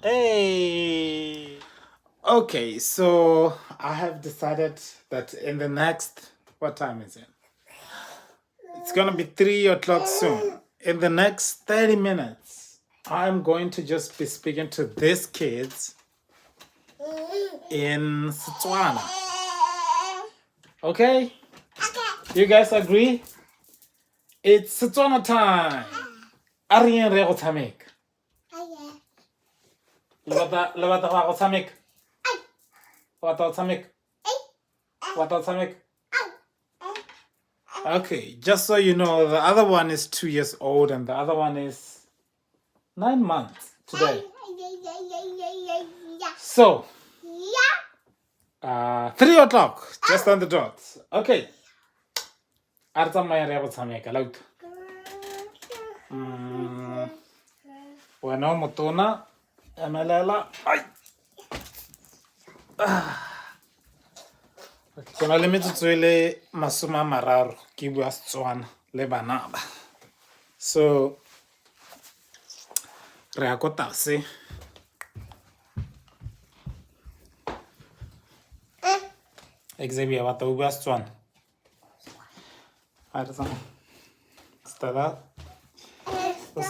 Hey. Okay, so I have decided that in the next, what time is it? It's gonna be 3 o'clock soon. In the next 30 minutes, I'm going to just be speaking to these kids in Setswana. Okay? You guys agree? It's Setswana time. A re yeng re ye go tshameka. Le batla go ya go tshameka? O batla go tshameka? O batla go tshameka? Okay, just so you know, the other one is 2 years old and the other one is 9 months today. So, 3 o'clock, just on the dot. Okay. A re tsamaye re ya go tshameka, lauta. Wena o motona, emelela. Ai. Ah. Ke na le metsotso e le 30 ke bua Setswana le bana ba. So re ya ko tlase. Xavier batla o bua Setswana. A re tsamaya. Stella. O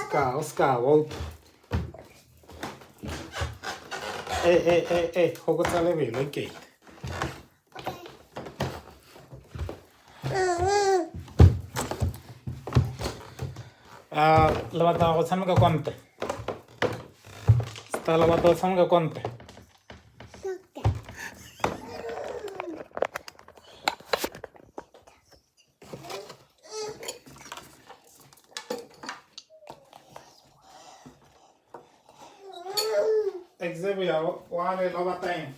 ska wa utlwa. Eh eh eh eh fokotsa lebelo e kete. Ah, le batla go tshameka kwa ntle? Stella batla go tshameka kwa ntle? Xavier, wa re lo batla eng?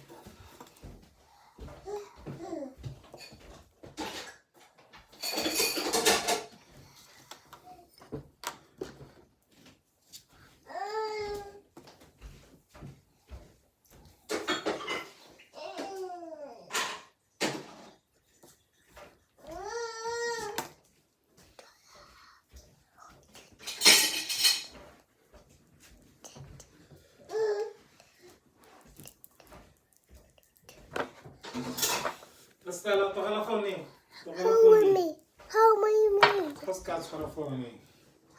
Stella, tlogela phone eo. Tlogela Hold phone eo. me. Hold me, me. Go se ka tshwara phone eo.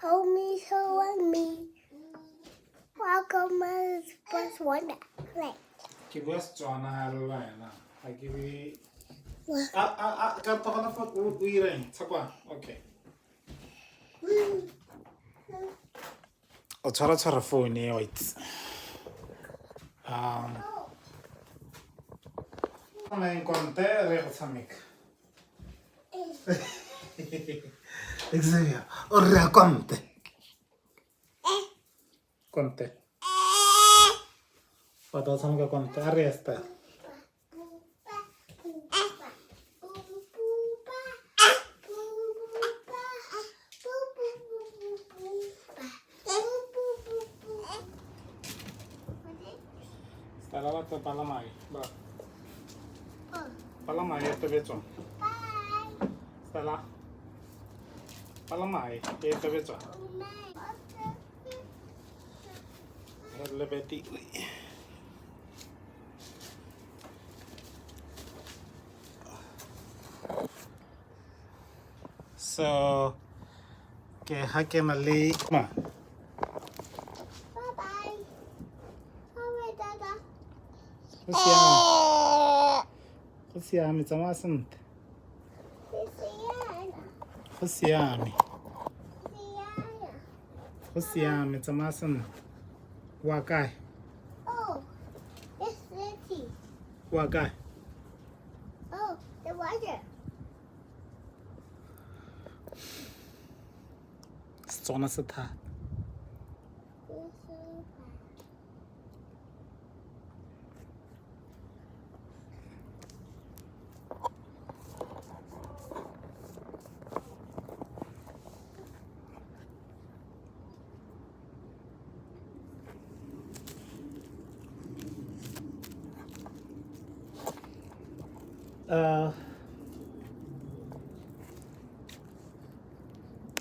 Hold me, hold me. Welcome, first one. Play. Ke bua Setswana ga le wena. Ga ke bue. A a a ka tlogela phone o ireng? Tshakwa. Okay. O tshwara tshwara phone eo itse. Tsamayeng kwa ntle re ye go tshameka. Xavier, o re ya kwa ntle. Kwa ntle. Batla go tshameka kwa ntle. A re ye Stella. Stella batla palama e. Ba. Palama e tobetswang. Stella. Palama e e tobetswang. Re lebeti. So ke ha ke na le ma. Bye bye. Bye dada. Go siame. Go siame tsamaya sentle. Go siame. Go siame tsamaya sentle. Wa kae? Oh, it's city. Wa kae? Oh, the water. Setswana se thata.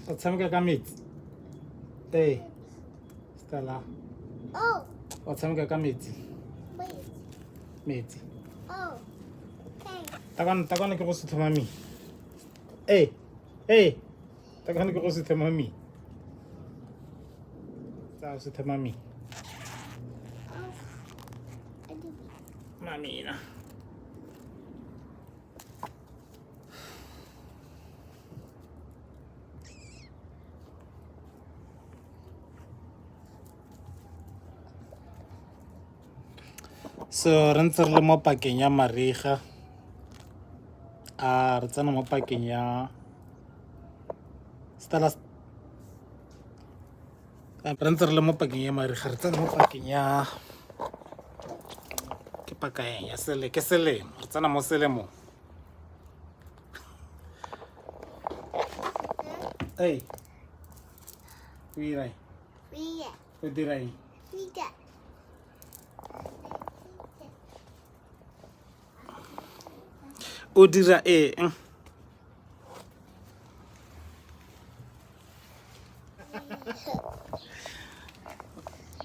O tshameka ka metsi? Ee, Stella. Oh. O tshameka ka metsi. Metsi. Oh. Okay. Takwana ke go se tlhomami. Ee. Ee. Takwana ke go se tlhomami. Tsa se tlhomami. Oh. I do. Mamina. So re ntse re le mo pakeng ya mariga, a re tsena mo pakeng ya Stella, re ntse re le mo pakeng ya mariga, re tsena mo pakeng ya ke paka eng ya sele ke selemo, re tsena mo selemong. Ei, o dira eng? O dira eng? O dira eng?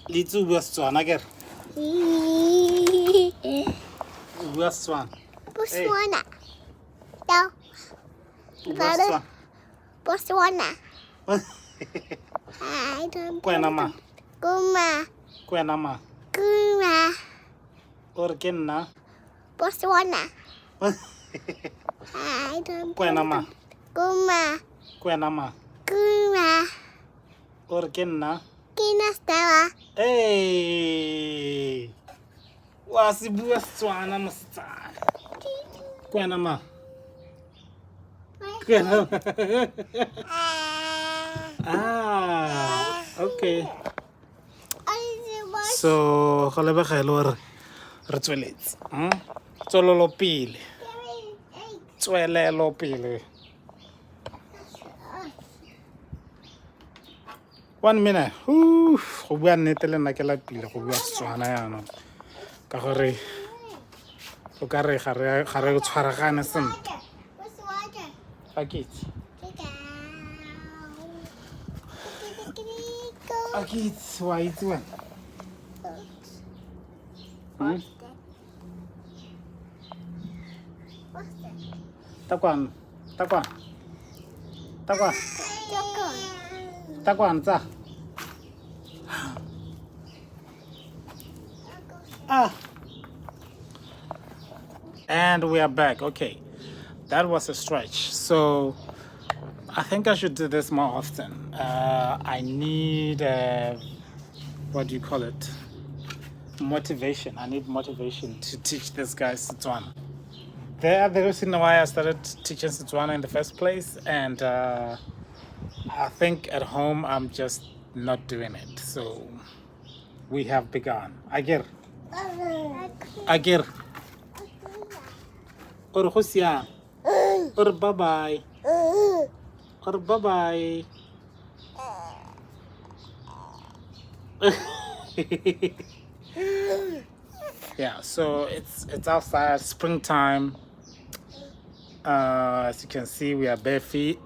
Le itse o bua Setswana kere? O bua Setswana. Botswana. No. O bua Setswana. Botswana. I don't. Ke wena mang? Kuma. Ke wena mang? Kuma. O re ke nna. Botswana. I don't. Ke wena mang? Kuma. Ke wena mang? Kuma. O re ke nna. Kina Stella. Ee. Wa se bua Setswana mosetsana. Ke wena mang? Ke wena. Ah, okay. So go lebega e le gore re tsweletse. Tswelelo pele. Tswelelo pele. 1 minute. Go bua nnete le nna ke lapile go bua Setswana jaanong. Ka gore o ka re ga re tshwaragane sentle. Ga ke itse. Ga ke itse, wa itse wena? Takwana, takwana. Takwana. Takwana tsa. Ah. And we are back. Okay. That was a stretch. So I think I should do this more often. I need what do you call it? Motivation. I need motivation to teach this guy Setswana. The reason why I started teaching Setswana in the first place, and I think at home I'm just not doing it. So we have begun. Agir. Agir. Or go siame. Or bye bye. Or bye bye. Yeah, so it's outside, springtime. As you can see, we are bare feet.